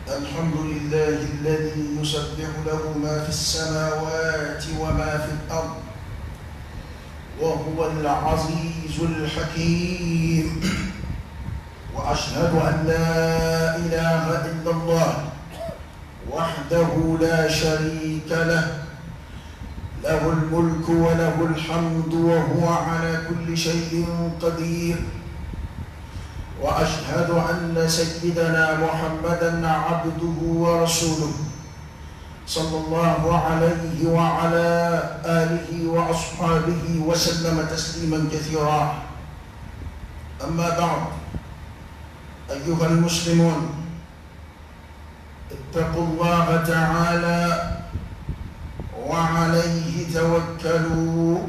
الحمد لله الذي يسبح له ما في السماوات وما في الأرض وهو العزيز الحكيم. وأشهد أن لا إله إلا الله وحده لا شريك له، له الملك وله الحمد وهو على كل شيء قدير. وأشهد أن سيدنا محمدًا عبده ورسوله صلى الله عليه وعلى آله وأصحابه وسلم تسليما كثيرا. أما بعد، أيها المسلمون، اتقوا الله تعالى وعليه توكلوا،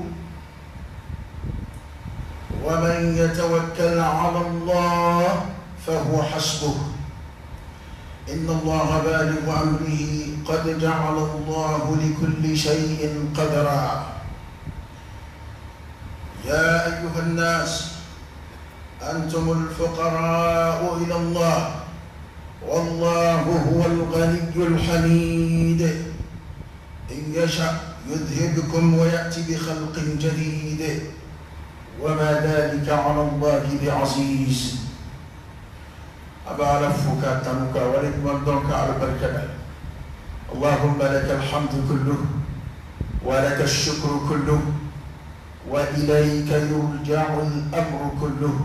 ومن يتوكل على الله فهو حسبه، إن الله بالغ أمره قد جعل الله لكل شيء قدرا. يا أيها الناس، أنتم الفقراء إلى الله، والله هو الغني الحميد. إن يشأ يذهبكم ويأتي بخلق جديد، وما ذلك على الله بعزيز. أبا لفك تنك ولد مردك على بركة. اللهم لك الحمد كله ولك الشكر كله وإليك يرجع الأمر كله.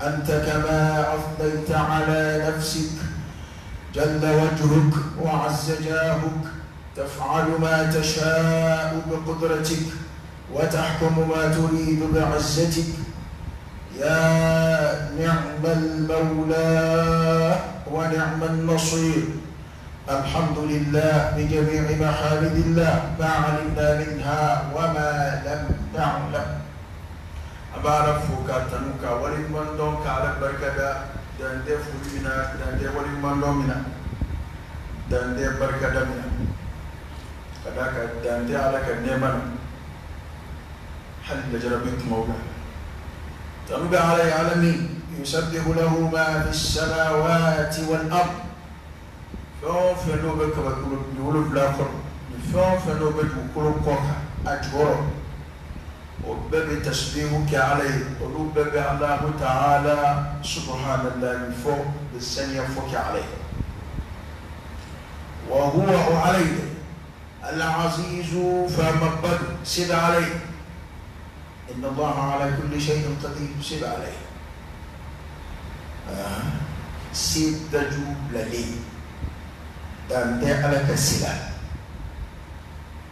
أنت كما أثنيت على نفسك، جل وجهك وعز جاهك، تفعل ما تشاء بقدرتك وتحكم ما تريد بعزتك. يا نعم المولى ونعم النصير. الحمد لله بجميع محامد الله، ما علمنا منها وما لم نعلم. أبارك فوكاتنك ولمن دونك على بركة دندي فولينا دندي ولمن دومنا دندي بركة منا كذاك دندي على كنيمنا حل جربك مولا تنبع على عالمين يسبح له ما في السماوات والأرض. فون فنو بك بقول بلاكر فون فنو بك بقول كوكا أجور وبب تسبيحك عليه وبب الله تعالى سبحان الله فوق بالسنية فوق عليه، وهو عليه العزيز فمبد سد عليه. إن الله على كل شيء قدير. سد عليه سد جبلي دانتي على كسلا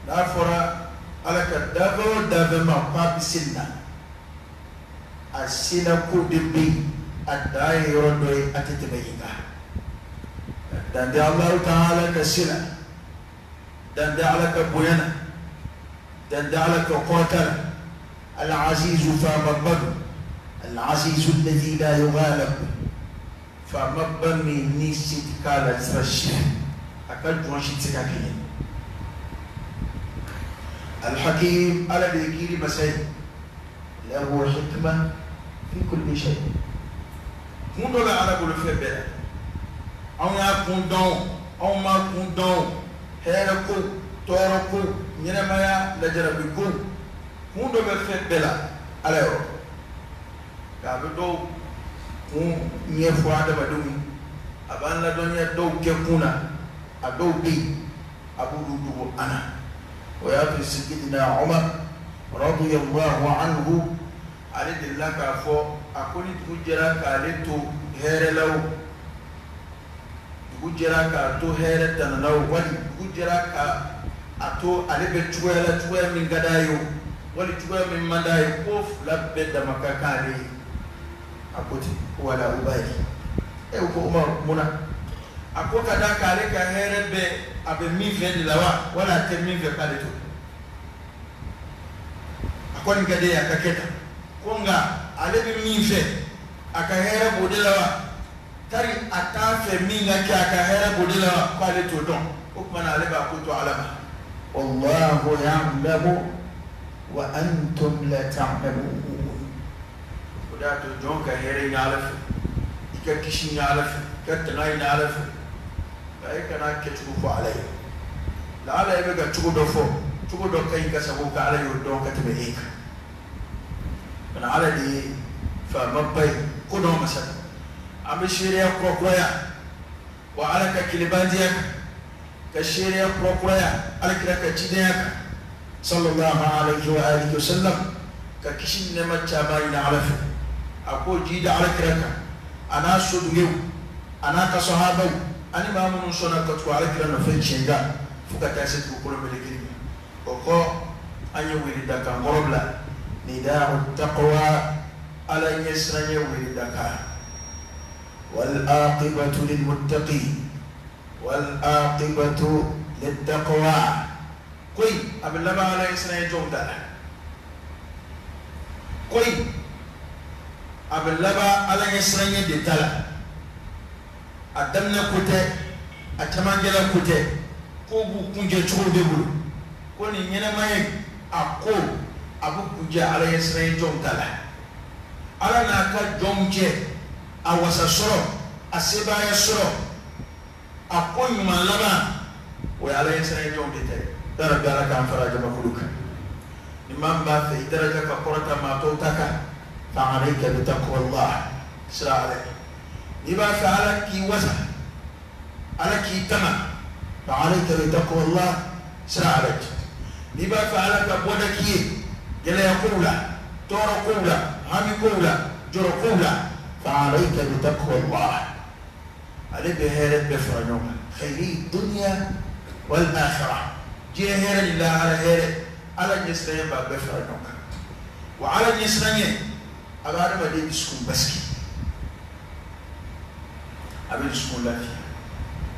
لا فرا على كدافو دافو ما باب سنة السنة كودبي الداي يردوي أتتبينا دانتي الله تعالى كسلا دانتي على كبوينا دانتي على كقاتل العزيز فمبد العزيز الذي لا يغالب فمبد من نسيت كالا ترشي أكل جوانشي تكاكين الحكيم على بيكيري مسيح له حكمة في كل شيء. كون دولا على بول فبلا أو يا كون دون أو ما كون دون هيركو توركو نيرمايا لجربكو kun dɔ bɛ fɛn bɛɛ la ala yɔrɔ nka a bɛ dɔw kun ɲɛfɔ adamadenw ye, a b'an ladɔnniya dɔw kɛ kun na, a dɔw bɛ yen a b'olu dogo an na. O y'a to Sayyidina Umar radiyallahu anhu ale delila k'a fɔ a ko ni dugu jɛra k'ale to hɛrɛ la o, dugu jɛra k'a to hɛrɛ tana la o, wali dugu jɛra k'a to ale bɛ cogoya la cogoya min ka d'a ye o, wali cogoya min man d'a ye, ko fila bɛɛ dama ka kan ale ye. A ko ten wala ubali. E ko Umar mun na? A ko ka d'a kan ale ka hɛrɛ bɛɛ a bɛ min fɛ de la wa, wala a tɛ min fɛ k'ale to. A kɔni ka di ye a ka kɛ tan. Ko nka ale bɛ min fɛ a ka hɛrɛ b'o de la wa, tari a t'a fɛ min ka kɛ a ka hɛrɛ b'o de la wa, k'ale t'o dɔn. O tuma na ale b'a ko to Ala ma. Wallahu ya'lamu wa antum la ta'lamun. O de y'a to jɔn ka hɛrɛ ɲini Ala fɛ, i I ka kisi ɲini Ala fɛ, i ka tanga ɲini Ala fɛ, nka e kana kɛcogo fɔ Ala ye. Laala e bɛ ka cogo dɔ fɔ, cogo dɔ ka ɲi ka sago ka Ala y'o dɔn ka tɛmɛ e kan. Nka Ala de ye faamaba ye, ko dɔn masa. An bɛ seereya kurakuraya wa Ala ka kelebandiya kan, ka seereya kurakuraya Ala kira ka cidenya kan, sallallahu alayhi wa alihi wa sallam, ka kisi ni nɛɛma caman ɲini Ala fɛ. A k'o jidi Ala kira kan, a n'a sodugew, a n'a ka sahabaw, ani maa minnu sɔnna ka tugu Ala kira nɔfɛ tiɲɛ kan fo ka taa se dugukolo melekeli ma. O kɔ, an ye weledakan kɔrɔ bila, nida'u taqwa, Ala ɲɛsiranɲɛ weledakan, wal aqibatu lil muttaqin, wal aqibatu lit taqwa. Ko in a bɛ laban Ala ɲɛsiranɲɛ jɔnw ta la. Ko in a bɛ laban Ala ɲɛsiranɲɛ de ta la. A daminɛ ko tɛ, a camancɛla ko tɛ, ko b'u kuncɛ cogo de bolo. Ko nin ɲɛnamaya a ko a b'u kuncɛ Ala ɲɛsiranɲɛ jɔnw ta la. Ala n'a ka jɔnw cɛ, a wasa sɔrɔ, a sebaaya sɔrɔ, a ko ɲuman laban, o ye Ala ɲɛsiranɲɛ jɔnw de ta ye. Ya Rabbi, Ala k'an fara jamakulu kan. Ni maa min b'a fɛ i daraja ka kɔrɔta maa tɔw ta kan, fa alayka bi taqwallah, sira Ala ye. N'i b'a fɛ Ala k'i wasa, Ala k'i tanga, fa alayka bi taqwallah, sira Ala ye. N'i b'a fɛ Ala ka bɔda k'i ye gɛlɛya kow la, tɔɔrɔ kow la, hami kow la, jɔrɔ kow la, fa alayka bi taqwallah. Ale bɛ hɛrɛ bɛɛ fara ɲɔgɔn kan, khayri dunya wal akhirah, diɲɛ hɛrɛ ni lahara hɛrɛ, Ala ɲɛsiranɲɛ b'a bɛɛ fara ɲɔgɔn kan. Wa Ala ɲɛsiranɲɛ a bɛ adamaden dusukun basigi, a bɛ dusukun lafiya.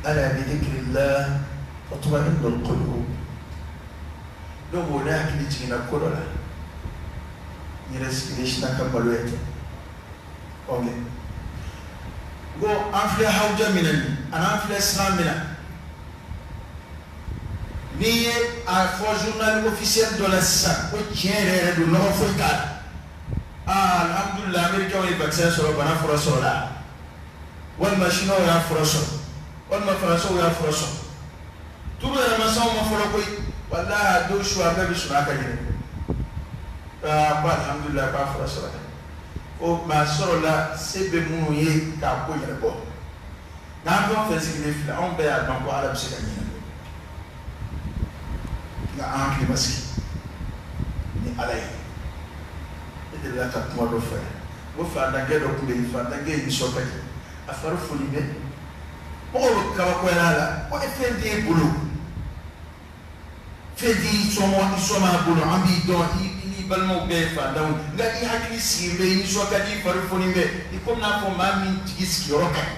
Ala bi dhikrillah tatma'innul qulub. Donc o ne hakili jiginna ko dɔ la, n yɛrɛ sigilen sinna ka maloya ten. Ok, ko an filɛ hawuja min na nin, ani an filɛ siran min na, n'i ye a fɔ journal officiel dɔ la sisan ko tiɲɛ yɛrɛ yɛrɛ don, nɔgɔ foyi t'a la, aa alhamdulilah, américain ye vaccin sɔrɔ, bana fura sɔrɔ la, walima chinois y'a fura sɔrɔ, walima français y'a fura sɔrɔ, turu yɛrɛ ma s'anw ma fɔlɔ koyi. Walahi, a don su a bɛɛ bɛ sunɔgɔ ka ɲinɛ. Aa, ko alhamdulilah, k'a fura sɔrɔ dɛ, ko maa sɔrɔla se bɛ minnu ye k'a ko ɲɛnabɔ. N'an fɛn o fɛn sigilen filɛ, anw bɛɛ y'a dɔn ko Ala bɛ se ka ɲɛnabɔ, nka an hakili ma sigi ni Ala ye. Ne delila ka kuma dɔ fɔ yan, ko fantankɛ dɔ tun bɛ yen, fantankɛ in nisɔn ka di, a fari foni bɛ, mɔgɔw bɛ kabakoya a la, ko e fɛn t'e bolo, fɛn t'i sɔmɔ i sɔma bolo, an b'i dɔn, i n'i balimaw bɛɛ ye fantanw, nka i hakili sigilen bɛ, i nisɔn ka di, i fari foni bɛ, i komi n'a fɔ maa min jigi sigiyɔrɔ ka ɲi.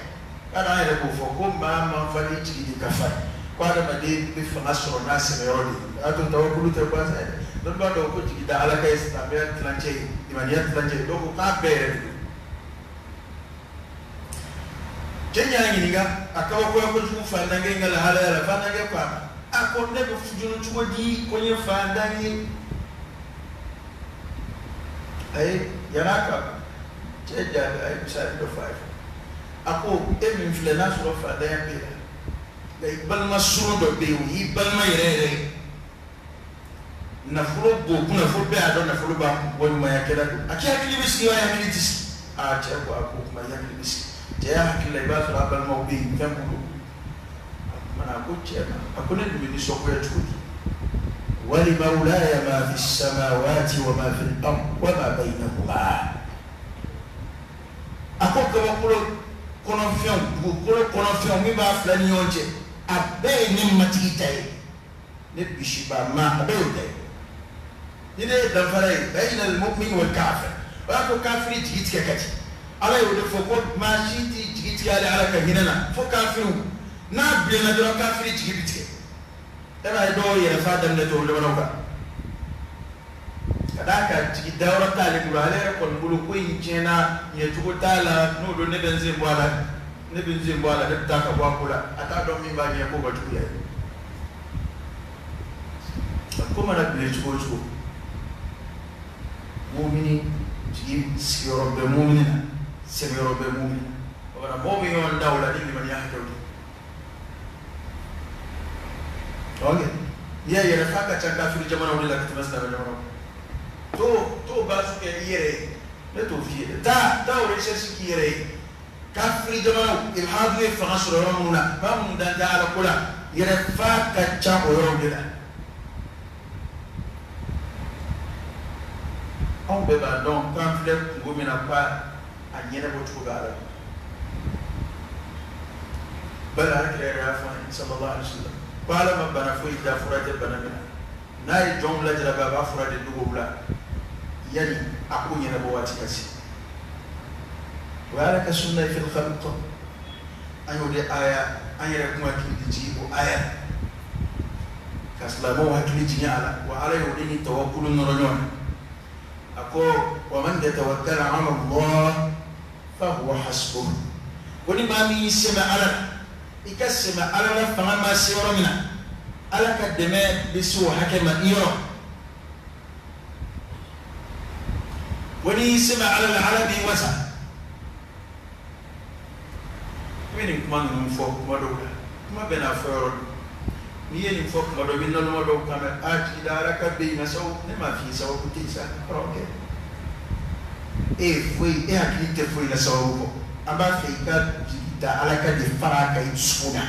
K'a an yɛrɛ b'o fɔ ko maa man farin, jigi de ka farin, ko adamaden bɛ fanga sɔrɔ n'a sɛmɛyɔrɔ de ye. A y'a to tawakulu tɛ gansan ye dɛ. Dɔnni b'a dɔn ko jigi da Ala ka ye silamɛya tilancɛ ye, limaniya tilancɛ ye. Dɔw ko k'a bɛɛ yɛrɛ de don. Cɛ y'a ɲininka, a kabakoya kojugu fantankɛ in ka lahalaya la. Fantankɛ ko a ma, a ko ne bɛ fujunu cogo di ko n ye fantan ye? A ye yann'a ka cɛ jaabi, a ye misali dɔ fɔ a ye. A ko e min filɛ, n'a sɔrɔ fantanya b'e la, nka i balima surun dɔ bɛ yen, o y'i balima yɛrɛ yɛrɛ ye, nafolo b'o kunna fo bɛɛ y'a dɔn nafolo b'a kun, waleɲumanyakɛla don, a k'i hakili bɛ sigi wa hakili tɛ sigi? Aa, cɛ ko a ko kuma, i hakili bɛ sigi. Cɛ y'a hakili la, i b'a sɔrɔ a balimaw bɛ yen, fɛn b'u bolo. A kumana, a ko cɛ ma, a ko ne dun bɛ nisɔngoya cogo di? Wali mawlaya ma fi samawati wa ma fi al-ard wa ma baynahuma. A ko kabakolo kɔnɔfɛnw, dugukolo kɔnɔfɛnw, min b'a fila ni ɲɔgɔn cɛ, a bɛɛ ye ne matigi ta ye, ne bisiba ma, a bɛɛ y'o ta ye. Ni ne ye danfara ye bayna al-mu'min wal kafir, o y'a to kafiri jigi tigɛ ka di. Ala y'o de fɔ ko maa si t'i jigi tigɛ ale Ala ka hinɛ na fo kafiriw. N'a bilenna dɔrɔn, kafiri jigi bi tigɛ. E b'a ye dɔw yɛrɛ fa daminɛ tubabu jamanaw kan, ka d'a kan jigi dayɔrɔ t'ale bolo. Ale yɛrɛ kɔni bolo, ko in tiɲɛna, ɲɛcogo t'a la, n'o don ne bɛ n sen bɔ a la, ne bɛ n sen bɔ a la, ne bɛ taa ka bɔ a ko la. A t'a dɔn min b'a ɲɛ k'o ka juguya ye. Ko mana bilen cogo o cogo, mumini jigi sigiyɔrɔ bɛ mumini na, sɛmɛyɔrɔ bɛ mumini na. O kana mɔgɔw bɛ ɲɔgɔn da o la ni limaniya hakɛw de. Ok, n'i y'a yɛrɛ fa ka ca kafiri jamanaw de la ka tɛmɛ silamɛ jamanaw kan. T'o baasi kɛ i yɛrɛ ye, ne t'o f'i ye dɛ. Taa o recherche k'i yɛrɛ ye. Kafiri jamanaw ilhadu ye fanga sɔrɔ yɔrɔ minnu na, maa minnu dan tɛ Ala ko la, yɛrɛ fa ka ca o yɔrɔw de la. Anw bɛɛ b'a dɔn k'an filɛ kunko min na, k'a a ɲɛnabɔ cogo bɛ Ala bolo. Bari Ala kira yɛrɛ y'a fɔ an ye sallallahu alaihi wa sallam ko Ala ma bana foyi da fura tɛ bana min na. N'a ye jɔnw lajarabi, a b'a fura de dogo u la yanni a ko ɲɛnabɔ waati ka se. O ye Ala ka sunna ye fil khalq. An y'o de aya, an yɛrɛ kun hakili de jigin o aya ka silamɛw hakili jigin a la. Wa Ala y'o de ni tawakkulu nɔrɔ ɲɔgɔn na. A ko wa man yatawakkal ala Allah fa huwa hasbuh. Ko ni maa min y'i sɛmɛ Ala la, i ka sɛmɛ Ala la fanga ma se yɔrɔ min na, Ala ka dɛmɛ bɛ se o hakɛ ma i yɔrɔ. Ko n'i y'i sɛmɛ Ala la, Ala b'i wasa. I bɛ nin kuma ninnu fɔ kuma dɔw la, kuma bɛɛ n'a fɔ yɔrɔ don. N'i ye nin fɔ kuma dɔ, i bɛ naloma dɔw kan mɛn, a jigi da Ala ka bɛ yen nka sababu, ne m'a f'i ye sababu tɛ yen sa, kɔrɔ kɛ. E ye foyi, e hakili tɛ foyi la sababu kɔ. An b'a fɛ i ka jigi da Ala ka de fara a kan i dusukun na.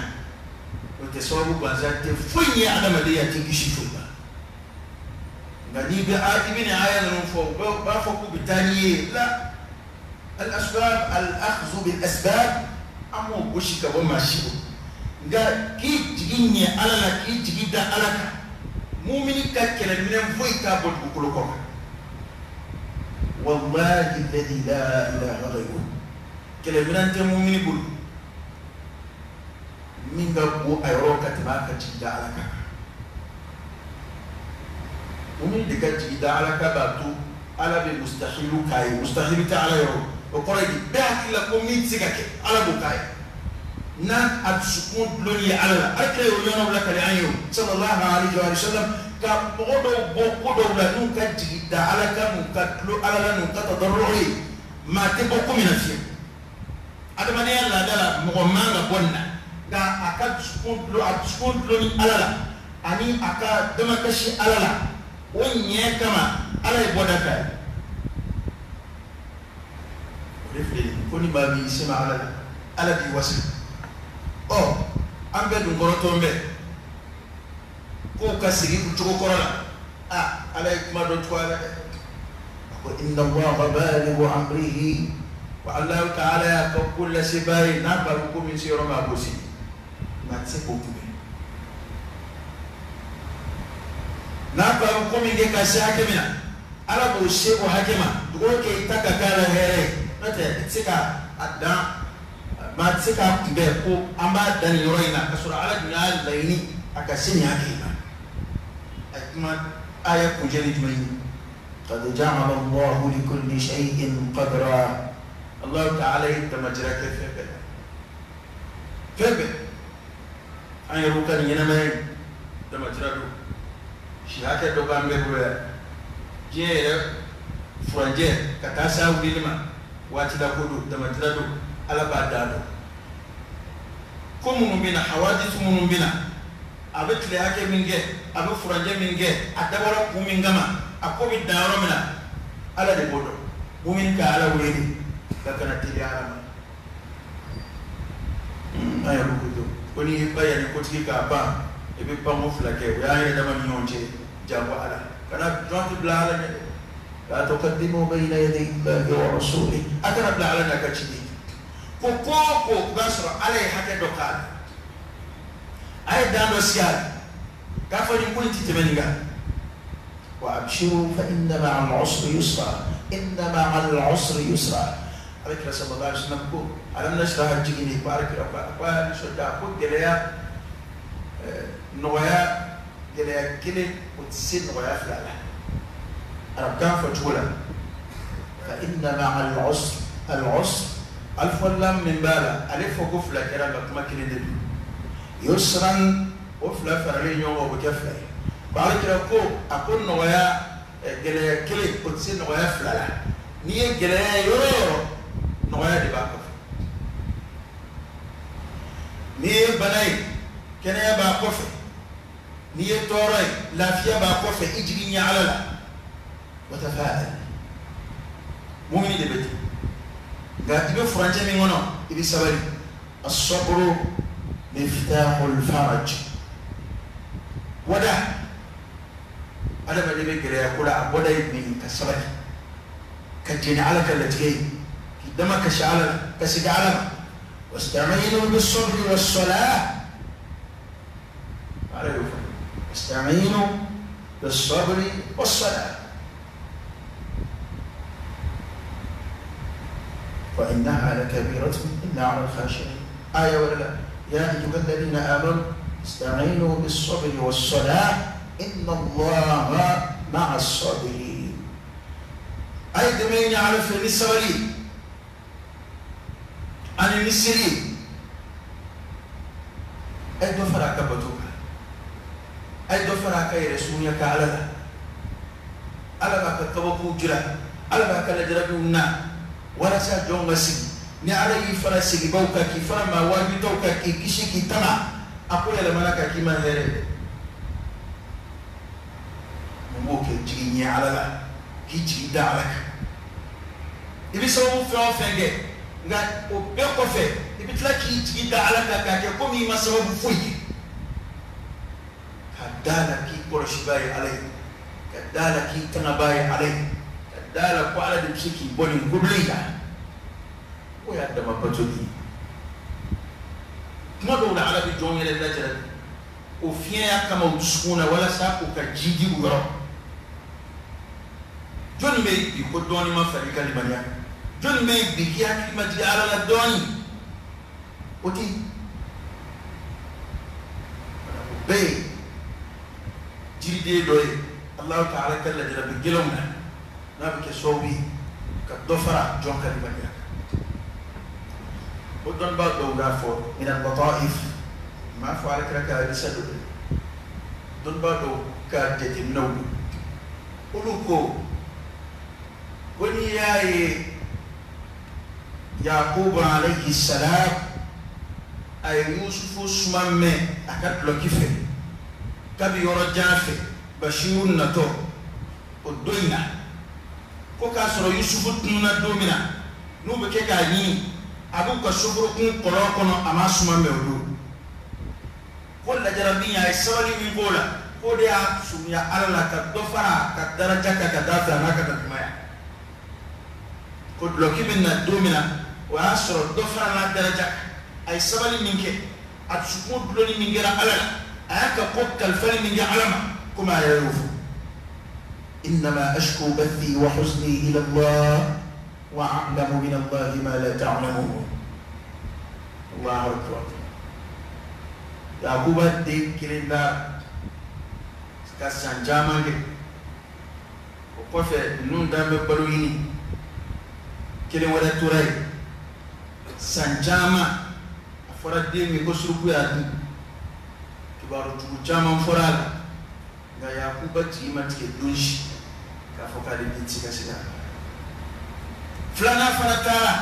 O tɛ sababu gansan tɛ foyi ɲɛ adamaden ye, a t'i kisi foyi ma. Nka n'i bɛ i bɛ nin aya ninnu fɔ, u b'a fɔ k'u bɛ taa n'i ye la. Al-asbab, al-akhzu bil-asbab, an m'o gosi ka bɔ maa si bolo. Nka k'i jigi ɲɛ Ala la, k'i jigi da Ala kan, mumini ka kɛlɛminɛn foyi t'a bɔ dugukolo kɔ kan. Wallahi alladhi la ilaha ghayruhu, kɛlɛminɛn tɛ mumini bolo min ka bon a yɔrɔ ka tɛmɛ a ka jigi da Ala kan. Mumini de ka jigi da Ala kan b'a to Ala bɛ mustahilu k'a ye, mustahilu tɛ Ala yɔrɔ. O kɔrɔ ye di? Bɛɛ hakili la ko min tɛ se ka kɛ, Ala b'o k'a ye. N'a a dusukun dulonni ye Ala la, Ala kira y'o ɲɔgɔnnaw lakali an ye o sallallahu alaihi wa sallam, ka mɔgɔ dɔw bɔ ko dɔw la n'u ka jigi da Ala kan, n'u ka dulon Ala la, n'u ka tadarru ye, maa tɛ bɔ ko min na fiyewu. Adamadenya laada la, mɔgɔ man ka bɔ nin na, nka a ka dusukun dulon, a dusukun dulonni Ala la ani a ka damakasi Ala la, o ɲɛ kama Ala ye bɔda k'a ye. O de filɛ nin ye, ko ni maa min y'i sɛmɛ Ala la, Ala b'i wasa. Ɔ, an bɛɛ dun kɔrɔtɔn bɛ kow ka segin u cogo kɔrɔ la. A, Ala ye kuma dɔ tugu a la dɛ. A ko inna Allaha balighu amrihi, wa Allahu ta'ala y'a ka ko lasebaa ye, n'a ko a bɛ ko min se yɔrɔ min, a b'o se, maa tɛ se k'o kunbɛn. N'a ko a bɛ ko min kɛ ka se hakɛ min na, Ala b'o se o hakɛ ma. Dugawu kɛ i ta ka k'a la hɛrɛ ye, n'o tɛ i tɛ se ka a dan, maa tɛ se k'a kunbɛn ko an b'a dan nin yɔrɔ in na, ka sɔrɔ Ala dun y'a laɲini a ka se nin hakɛ in ma. A ye kuma aya kuncɛ ni jumɛn ye? Qad ja'ala Allahu li kulli shay'in qadra. Allahu ta'ala ye damajira kɛ fɛn bɛɛ la, fɛn bɛɛ. An yɛrɛw ka nin ɲɛnamaya in damajira don, si hakɛ dɔ b'an bɛɛ bolo yan. Diɲɛ yɛrɛ furancɛ ka taa se a wulili ma, waati la ko don, damajira don, Ala b'a dan dɔn. Ko minnu bɛ na, hawadisi minnu bɛ na, a bɛ tile hakɛ min kɛ, a bɛ furancɛ min kɛ, a dabɔra kun min kama, a ko bɛ dan yɔrɔ min na, Ala de b'o dɔn. Mumini ka Ala wele ka kana teliya Ala ma. An yɛrɛ ko don ko n'i ba yanni kotigi k'a ban, i bɛ panko fila kɛ, o y'an yɛrɛ dama ni ɲɔgɔn cɛ. Janko Ala kana jɔn tɛ bila Ala ɲɛ dɛ. La tuqaddimu bayna yaday Allahi wa rasulihi, a kana bila Ala n'a ka ciden. Ko ko o ko, o b'a sɔrɔ Ala ye hakɛ dɔ k'a la, a ye dan dɔ sigi a la k'a fɔ nin ko in tɛ tɛmɛ nin kan. Wa abshiru fa inna ma'al usri yusra, inna ma'al usri yusra. Ala kira sallallahu alaihi wasallam ko alam nashrah jiginni ko ala kira ko a nisɔndiya ko gɛlɛya nɔgɔya, gɛlɛya kelen o tɛ se nɔgɔya fila la. Arabukan fɔ cogo la, fa inna ma'al usri, al usr alif lam min b'a la, ale fɔ ko fila kɛra, nka kuma kelen de don. Yusran, o fila faralen ɲɔgɔn kan, o bɛ kɛ fila ye. Ko ala kira ko a ko nɔgɔya, gɛlɛya kelen o tɛ se nɔgɔya fila la. N'i ye gɛlɛya ye yɔrɔ o yɔrɔ, nɔgɔya de b'a kɔfɛ. N'i ye bana ye, kɛnɛya b'a kɔfɛ. N'i ye tɔɔrɔ ye, lafiya b'a kɔfɛ. I jigi ɲɛ Ala la. Watafa'al, mumini de bɛ ten. Nka i bɛ furancɛ min kɔnɔ, i bɛ sabali. As-sabru miftahul faraj. Bɔda, adamaden bɛ gɛlɛya ko la, a bɔda ye jumɛn ye? Ka sabali, ka jɛn Ala ka latigɛ ye, k'i dama kasi Ala la, ka segin Ala ma. Wasta'inu bis-sabri was-salah. Ala y'o fɔ. Wasta'inu bis-sabri was-salah. Wa innaha lakabiratun illa 'ala al-khashi'in. Aya wɛrɛ la, ya ayyuha alladhina amanu ista'inu bis-sabri was-salah inna Allaha ma'a as-sabirin. A ye dɛmɛ ɲini Ala fɛ ni sabali ani ni seli. A ye dɔ fara a ka bato kan, a ye dɔ fara a ka yɛrɛ surunya ka Ala la. Ala b'a ka kabakow jira, Ala b'a ka lajarabiw na walasa jɔn ka sigi. Ni Ala y'i fara segibaw kan, k'i fara maa waajutaw kan, k'i kisi, k'i tanga, a ko yɛlɛmana ka k'i ma hɛrɛ ye. Mun b'o kɛ? Jigi ɲɛ Ala la, k'i jigi da Ala kan. I bɛ sababu fɛn o fɛn kɛ, nka o bɛɛ kɔfɛ i bɛ tila k'i jigi da Ala kan k'a kɛ komi i ma sababu foyi kɛ. Ka da la k'i kɔlɔsibaa ye Ala ye, ka da la k'i tangabaa ye Ala ye, ka da la ko Ala de bɛ se k'i bɔ nin kobilen in na. O y'a dama bato de ye. Kuma dɔw la, Ala bɛ jɔnw yɛrɛ lajarabi o fiɲɛya kama u dusukun na, walasa u ka ji di u yɔrɔ. Jɔnni bɛ yen bi ko dɔɔni ma fara i ka limaniya? Jɔnni bɛ yen bi k'i hakili ma jigin Ala la dɔɔni? O tɛ yen. O bɛɛ ye jiriden dɔ ye Alahu taala ka lajarabi gɛlɛnw na, n'a bɛ kɛ sababu ye ka dɔ fara jɔn ka limaniya kan. O dɔnnibaa dɔw y'a fɔ min al-lata'if, n m'a fɔ Ala kira ka hadisa dɔ dɛ, dɔnnibaa dɔw ka jateminɛw don. Olu ko ko n'i y'a ye Yakubu alayhi salam a ye Yusufu suma mɛn a ka dulɔki fɛ kabi yɔrɔ jan fɛ, Basiru natɔ o don in na, ko k'a sɔrɔ Yusufu tununna don min na, n'u bɛ kɛ k'a ɲini, a b'u ka soforokun kɔlɔn kɔnɔ, a ma suma mɛn o don. Ko lajarabi a ye sabali min k'o la, k'o de y'a surunya Ala la ka dɔ fara ka daraja kan ka taa fɛ a n'a ka nabiɲumanya. Ko dulɔki bɛ na don min na, o y'a sɔrɔ dɔ fara n'a daraja kan. A ye sabali min kɛ, a dusukun dulonni min kɛra Ala la, a y'a ka ko kalifali min kɛ Ala ma, komi a yɛrɛ y'o fɔ. Innama ashku bathi wa huzni ila Allah wa a'lamu min Allahi ma la ta'lamun. Allahu akbar. Yakuba den kelen da ka san caman kɛ, o kɔfɛ ninnu dan bɛ balo ɲini, kelen wɛrɛ tora yen san caman. A fɔra den min ko suruku y'a dun, kibaru jugu caman fɔra a la, nka Yakuba jigi ma tigɛ don si k'a fɔ k'ale den tɛ se ka segin a kan. Filanan fana taara,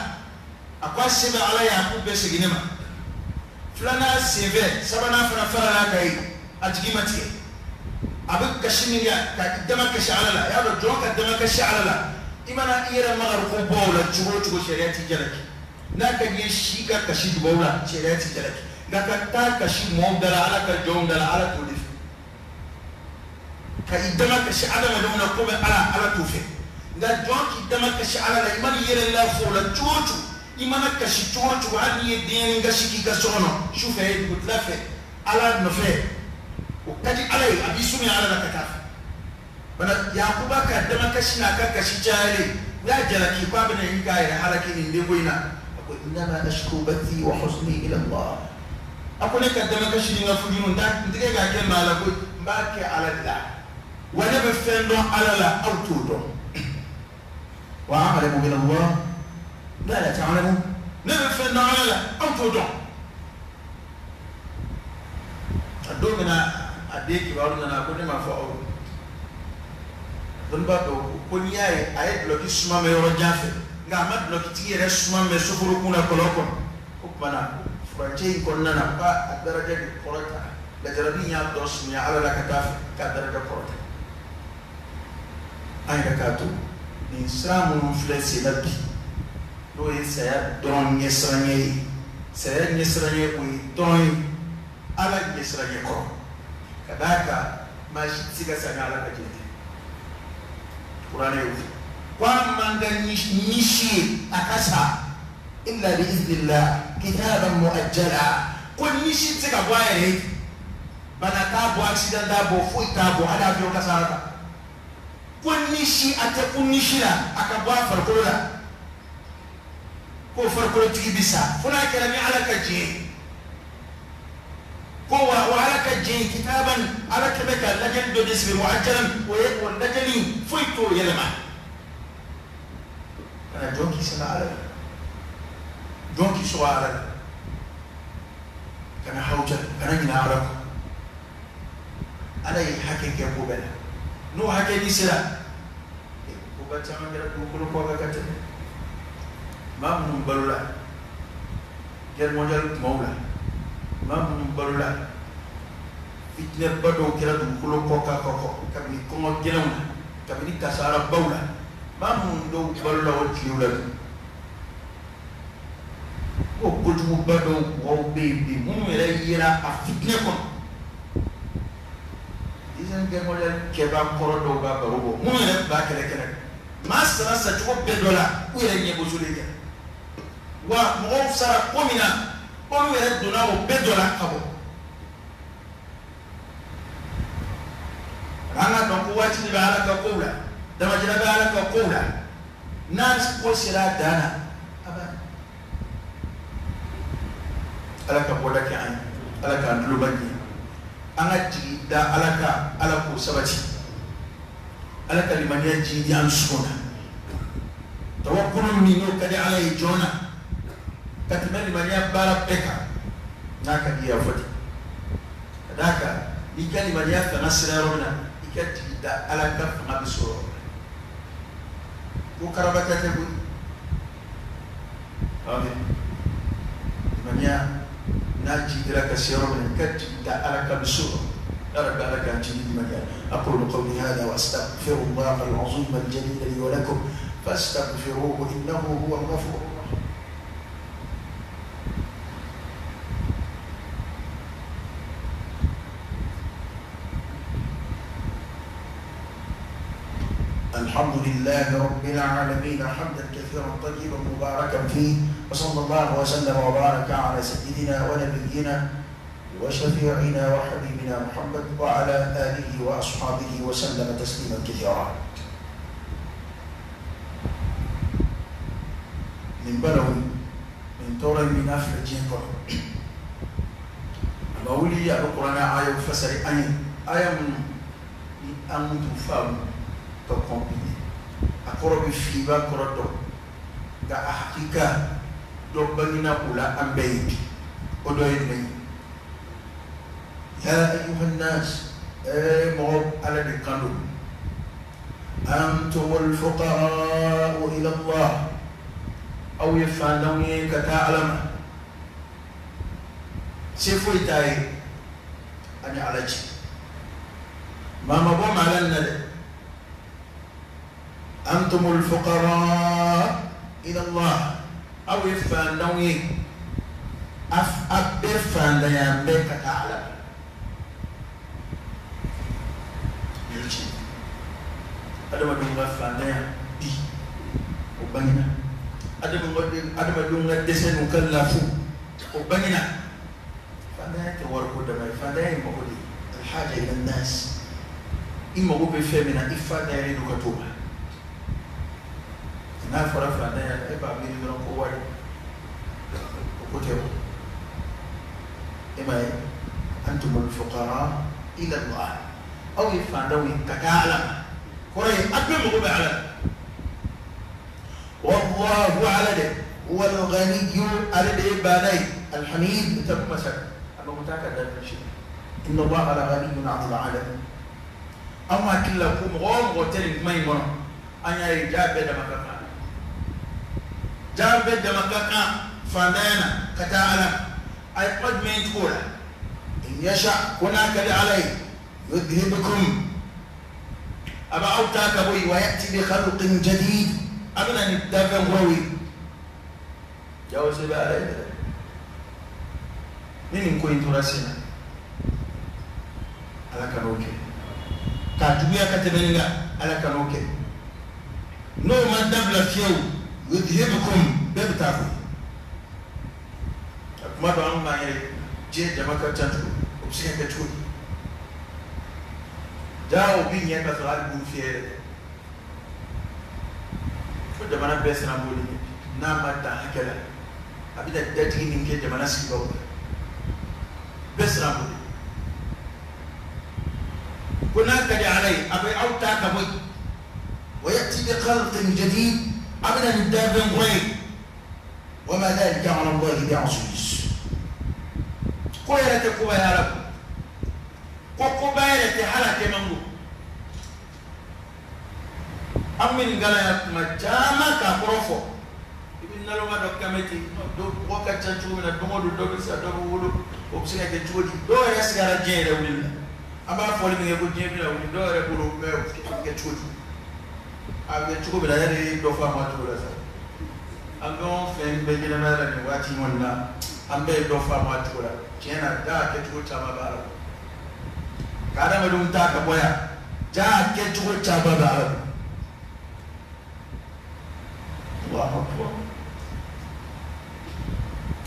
a ko a se bɛ Ala ye, a k'u bɛɛ segin ne ma. Filanan senfɛ, sabanan fana farala a kan yen, a jigi ma tigɛ. A bɛ kasi min kɛ ka dama kasi Ala la, y'a dɔn jɔn ka dama kasi Ala la, i mana i yɛrɛ magari ko bɔ o la cogo o cogo, sariya t'i jalaki. N'a ka di ye si ka kasi dubaw la, sariya t'i jalaki. Nka ka taa kasi mɔɔw da la, Ala ka jɔnw da la, Ala t'o de fɛ. Ka i dama kasi adamadenw na ko bɛ Ala, Ala t'o fɛ. Nka jɔn k'i dama kasi Ala la, i mana i yɛrɛ lafo o la cogo o cogo, i mana kasi cogo o cogo, hali n'i ye denyɛrɛnin kasi k'i ka so kɔnɔ su fɛ, dugutila fɛ, Ala nɔfɛ, o ka di Ala ye, a b'i surunya Ala la ka taa fɛ. Bana Yakuba ka dama kasi n'a ka kasi cayalen, u y'a jalaki k'a bɛna ɲini k'a yɛrɛ halaki nin denko in na. A ko innama ashku bathi wa huzni ila Allah. A ko ne ka dama kasi ni n ka fujunu, n tɛ kɛ k'a kɛ maa la koyi, n b'a kɛ Ala de la. Wa ne bɛ fɛn dɔn Ala la, aw t'o dɔn. Wa a'lamu min Allah ma la ta'lamun. Ne bɛ fɛn dɔn Ala la, aw t'o dɔn. A don min na a den kibaru nana, a ko ne m'a fɔ aw ye. Dɔnnibaa dɔw ko n'i y'a ye a ye dulɔki suma mɛn yɔrɔ jan fɛ, nka a ma dulɔkitigi yɛrɛ suma mɛn soforokun na kɔlɔn kɔnɔ, o tuma na Furancɛ in kɔnɔna na k'a a daraja de kɔrɔta lajarabi in y'a dɔ surunya Ala la ka taa fɛ k'a daraja kɔrɔta. An yɛrɛ k'a to nin sira minnu filɛ sen na bi n'o ye saya dɔrɔn ɲɛsiranɲɛ ye, saya ɲɛsiranɲɛ o ye dɔrɔn ye Ala ɲɛsiranɲɛ kɔrɔ, ka d'a kan maa si tɛ se ka sa ni Ala ka jɛn tɛ. Kuranɛ y'o fɔ ko an man ka ni si ye a ka sa illa bi iznillah kitaban muajjala, ko ni si tɛ se ka bɔ a yɛrɛ ye, bana t'a bɔ, accident t'a bɔ, foyi t'a bɔ, hali avion kasara ta. Ko ni si a tɛ ko ni si la a ka bɔ a farikolo la, ko farikolotigi bi sa fo n'a kɛra ni Ala ka diɲɛ ye. Ko wa Ala ka diɲɛ kitaban, Ala kɛmɛ ka lajɛli dɔ de sɛbɛn muajjalan, o ye o lajɛli foyi t'o yɛlɛma. Kana jɔn k'i sɛgɛn Ala la, jɔn k'i sɔgɔ Ala la, kana hawuja, kana ɲinɛ Ala kɔ. Ala ye hakɛ kɛ ko bɛɛ la, n'o hakɛ ni sera, koba caman kɛra dugukolo kɔ kan ka tɛmɛ. Maa minnu balola guerre mondiale kumaw la, maa minnu balola fitinɛba dɔw kɛra dugukolo kɔ kan ka kɔ kabini kɔngɔ gɛlɛnw na, kabini kasarabaw la, maa minnu dɔw balola o tilew la dun, ko kojuguba dɔw mɔgɔw bɛ yen bi minnu yɛrɛ yera a fitinɛ kɔnɔ. Deuxième guerre mondiale kɛbaa kɔrɔ dɔw b'a baro bɔ, minnu yɛrɛ tun b'a kɛlɛ kɛnɛ, maa sara sacogo bɛɛ dɔ la, u yɛrɛ ɲɛ bosolen kɛra, wa mɔgɔw sara ko min na, olu yɛrɛ donna o bɛɛ dɔ la ka bɔ. An ka dɔn ko waati de bɛ Ala ka kow la, damajira bɛ Ala ka kow la, n'a ko sera a dan na, a banna. Ala ka bɔda kɛ an ye, Ala k'an tulo ba ɲɛ, an ka jigi da Ala kan, Ala k'o sabati, Ala ka limaniya jigi di an dusukun na. Tawakkulu min n'o ka di Ala ye jɔn na ka tɛmɛ limaniya baara bɛɛ kan, n'a ka di i ye a fɔ ten. Ka d'a kan n'i ka limaniya fanga sera yɔrɔ min na, i ka jigi da Ala ka fanga bɛ sɔrɔ yɔrɔ min na. Ko karabata tɛ koyi. Limaniya n'a jigila ka se yɔrɔ min na, i ka jigi da Ala ka bɛ sɔrɔ. يا رب على كان جديد مليان. أقول قولي هذا وأستغفر الله العظيم الجليل لي ولكم فاستغفروه إنه هو الغفور الرحيم. الحمد لله رب العالمين حمدا كثيرا طيبا مباركا فيه، وصلى الله وسلم وبارك على سيدنا ونبينا وشفيعنا وحبيبنا محمد وعلى آله وأصحابه وسلم تسليما كثيرا. من بلوي من توري من أفل جينكو أبولي القرآن آية فسر آية آية من أن تفهم تكمبي أقرب في باكر دو دا حقيقة دو بنينا ولا أمبيك أدوين. يا أيها الناس مغب على القانون، أنتم الفقراء إلى الله أو يفعلون كتعلم سيفوي تاي أنا على شيء ما مبوم على الندى. أنتم الفقراء إلى الله أو يفعلون أبفعلون كتعلم. Adamadenw ka fantanya bi o bangena, adamadenw ka dɛsɛ n'u ka lafu o bangena. Fantanya tɛ wariko dama ye, fantanya ye mago de ye. Alhaja ila nas, i mago bɛ fɛn min na i fantanyalen don ka t'o ma. N'a fɔra fantanya e b'a miiri dɔrɔn ko wari, o ko tɛ o. E m'a ye, antumul fuqara ila Allah, aw ye fantanw ye ka taa Ala ma. Kɔrɔ ye a bɛɛ mago bɛ Ala la. Wallahu ala de huwal ghaniyyu, ale de ye baana ye, alhamid ta kuma sa a mago t'a ka daminɛ si. Inna Allaha la ghaniyyun 'anil 'alamin. An hakili la ko mɔgɔ o mɔgɔ tɛ nin kuma in kɔnɔ, an y'a ye ja bɛɛ dama ka kan, ja bɛɛ dama ka kan fantanya na ka taa Ala. A ye kuma jumɛn tugu o la? In yasha, ko n'a ka di Ala ye, yudhibkum, a bɛ aw ta ka bɔ yen, wa ya'ti bi khalqin jadid, a bɛ na ni danfɛn kuraw ye. Jawo se bɛ Ala ye dɛ. Ni nin ko in tora sen na, Ala kan'o kɛ. K'a juguya ka tɛmɛ nin kan, Ala kan'o kɛ. N'o ma dabila fiyewu, yudhibkum, bɛɛ bɛ taa koyi. A kuma dɔ an b'an yɛrɛ diɲɛ jama ka ca cogo, o bɛ se ka kɛ cogo di? Jaa o bi ɲɛ ka sɔrɔ hali buru fiyɛ yɛrɛ tɛ. Fo jamana bɛɛ siran b'o de ɲɛ. N'a ma dan hakɛ la, a bɛna dajigi min kɛ jamana sigibaaw la, bɛɛ siran b'o de ɲɛ. Ko n'a ka di Ala ye, a bɛ aw ta ka bɔ yen. Wa ya'ti bi khalqin jadid, a bɛna ni danfɛn kura ye. Wa ma dhalika ala Allahi bi aziz. Ko yɛrɛ tɛ koba ye Ala bolo. Ko koba yɛrɛ tɛ hali a kɛ man go. An bɛ nin kalan yan kuma caman k'a kɔrɔ fɔ. I bɛ naloma dɔ kan mɛn ten, mɔgɔ ka ca cogo min na, don o don dɔ bɛ sa, dɔ bɛ wolo, o bɛ se ka kɛ cogo di? Dɔw yɛrɛ sigara diɲɛ yɛrɛ wuli la. An b'a fɔli min kɛ ko diɲɛ bɛna wuli, dɔw yɛrɛ bolo mɛ o bɛ kɛ cogo di? A bɛ kɛ cogo min na, yɛrɛ ye dɔ fɔ a ma cogo la sa. An fɛn o fɛn bɛ ɲɛnamaya la nin waati in kɔni na, an bɛɛ ye dɔ fɔ a ma cogo la. Tiɲɛ na, jaa kɛcogo caman b'a la. Ka adamadenw ta ka bɔ yan, jaa kɛcogo caman b'a la. Allahu akbar.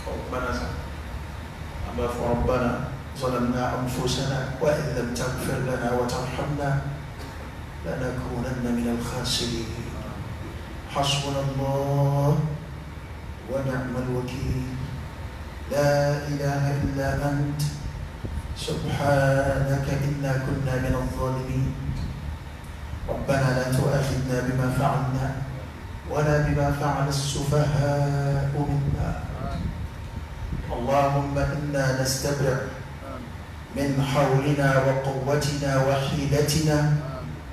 Ɔ kuma na sa, an b'a fɔ rabbana zalamna anfusana wa in lam taghfir lana wa tarhamna lanakunanna min al-khasirin. Hasbuna Allah wa ni'mal wakil. La ilaha illa ant subhanaka inna kunna min al-zalimin. ربنا لا تؤاخذنا بما فعلنا ولا بما فعل السفهاء منا. اللهم إنا نستبرئ من حولنا وقوتنا وحيلتنا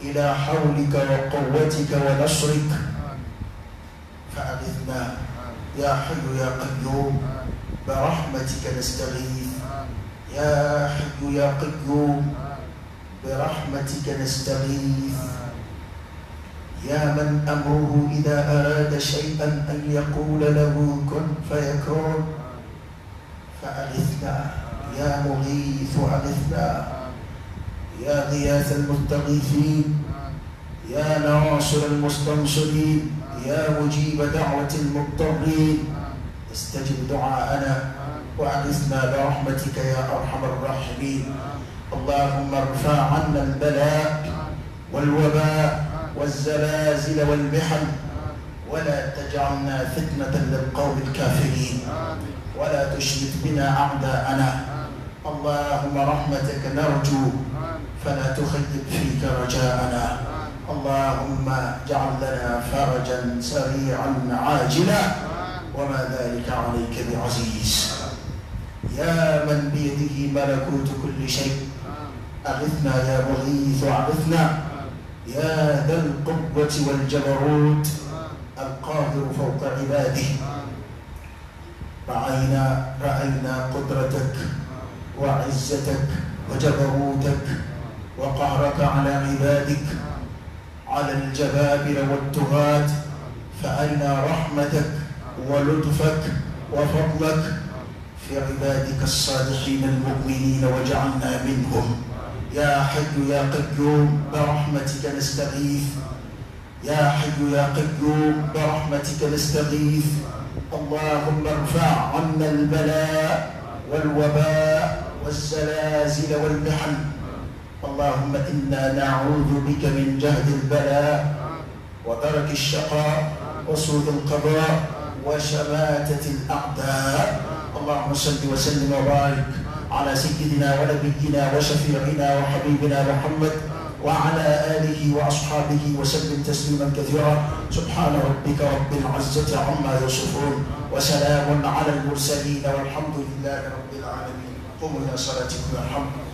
إلى حولك وقوتك ونصرك، فأغثنا يا حي يا قيوم برحمتك نستغيث. يا حي يا قيوم برحمتك نستغيث. يا من أمره إذا أراد شيئا أن يقول له كن فيكون، فأغثنا يا مغيث أغثنا، يا غياث المستغيثين، يا ناصر المستنصرين، يا مجيب دعوة المضطرين، استجب دعاءنا وأغثنا برحمتك يا أرحم الراحمين. اللهم ارفع عنا البلاء والوباء والزلازل والمحن، ولا تجعلنا فتنة للقوم الكافرين، ولا تشمت بنا أعداءنا. اللهم رحمتك نرجو فلا تخيب فيك رجاءنا. اللهم اجعل لنا فرجا سريعا عاجلا، وما ذلك عليك بعزيز. يا من بيده ملكوت كل شيء، أغثنا يا مغيث أغثنا، يا ذا القوة والجبروت القاهر فوق عباده. رأينا قدرتك وعزتك وجبروتك وقهرك على عبادك، على الجبابرة والطغاة، فأرنا رحمتك ولطفك وفضلك في عبادك الصالحين المؤمنين واجعلنا منهم. يا حي يا قيوم برحمتك نستغيث. يا حي يا قيوم برحمتك نستغيث. اللهم ارفع عنا البلاء والوباء والزلازل والمحن. اللهم إنا نعوذ بك من جهد البلاء ودرك الشقاء وسوء القضاء وشماتة الأعداء. اللهم صل وسلم وبارك على سيدنا ونبينا وشفيعنا وحبيبنا محمد وعلى آله وأصحابه وسلم تسليما كثيرا. سبحان ربك رب العزة عما يصفون، وسلام على المرسلين، والحمد لله رب العالمين. قوموا إلى صلاتكم يرحمكم.